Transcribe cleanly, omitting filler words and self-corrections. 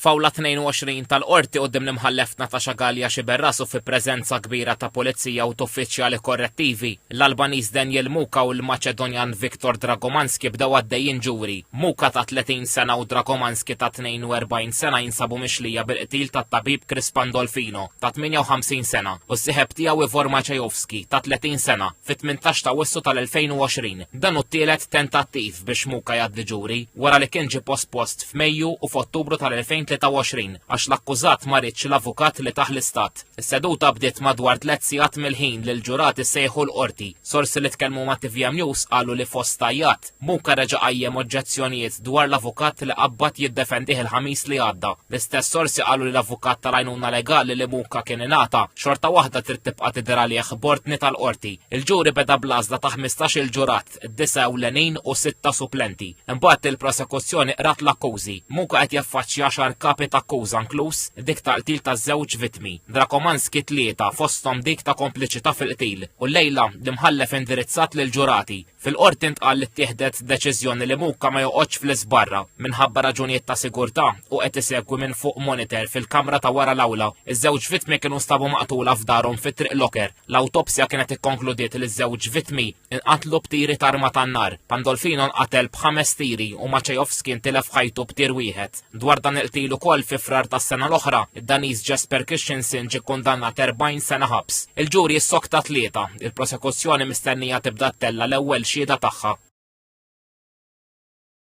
F'awla 22 tal-Qorti quddiem l-Imħallef Natasha Galea Sciberras u fi preżenza kbira ta' pulizija u t'uffiċjali korrettivi, l-Albaniż Daniel Muka u l-Maċedonjan Viktor Dragomanski bdew għaddejjin ġuri. Muka ta' 30 sena u Dragomanski ta' 42 sena jinsabu mixlija bil-qtil tat-tabib Chris Pandolfino ta' 58 sena u s-sieħeb tiegħu Ivor Maciejowski ta' 30 sena fit-18 ta' Awwissu tal-2020. Dan hu t-tielet tentattiv biex Muka jgħaddi ġuri wara li kien ġie pospost f'Mejju u f'Ottubru tal-2023 għax l-akkużat ma riedx l-avukat li tah l-Istat. Is-seduta bdiet madwar tliet sigħat mill-ħin li l-ġurati ssejħu l-qorti. Sorsi li tkellmu ma' tvm News qalu li fost għajjat, Muka reġa' qajjem oġġezzjonijiet dwar l-avukat li qabbad jiddefendih il-Ħamis li għadda. L-istess sorsi qalu li l-avukat tal-għajnuna legali li Muka kien ingħata xorta waħda trid tibqa' tidher għalih b'ordni tal-qorti. Il-ġuri beda bl-għażla ta' 15-il ġurat. disa' ewlenin u sitta supplenti. Imbagħad il-prosekuzzjoni qrat l-akkużi. Muka qed jaffaċċja għaxar kapi ta' akkuża inkluż dik ta' qtil ta' żewġ vittmi. Drakomanski tlieta fosthom dik ta' kompliċità fil-qtil. U llejla l-imħallef indirizzat lill-ġurati. Fil-qorti ntqal li ttieħdet deċiżjoni li Muka ma joqgħodx fl-iżbarra minħabba raġunijiet ta' sigurtà u qed isegwi minn fuq monitor fil-kamra ta' wara l-awla. Iż-żewġ vittmi kienu nstabu maqtula f'darhom fi Triq Locker. L-awtopsja kienet ikkonkludiet li ż-żewġ vittmi inqatlu b'tiri t'arma tan-nar. Pandolfino nqatel b'ħames tiri u Maciejowski ntilef ħajtu b'tir wieħed. Dwar dan il-qtil ukoll fi Frar tas-sena l-oħra, id-Daniż Jesper Christensen ġie kkundannat 40 sena ħabs. Il-ġuri ssokta t-Tlieta. Il-prosekuzzjoni mistennija tibda ttella' l-ewwel xhieda tagħha.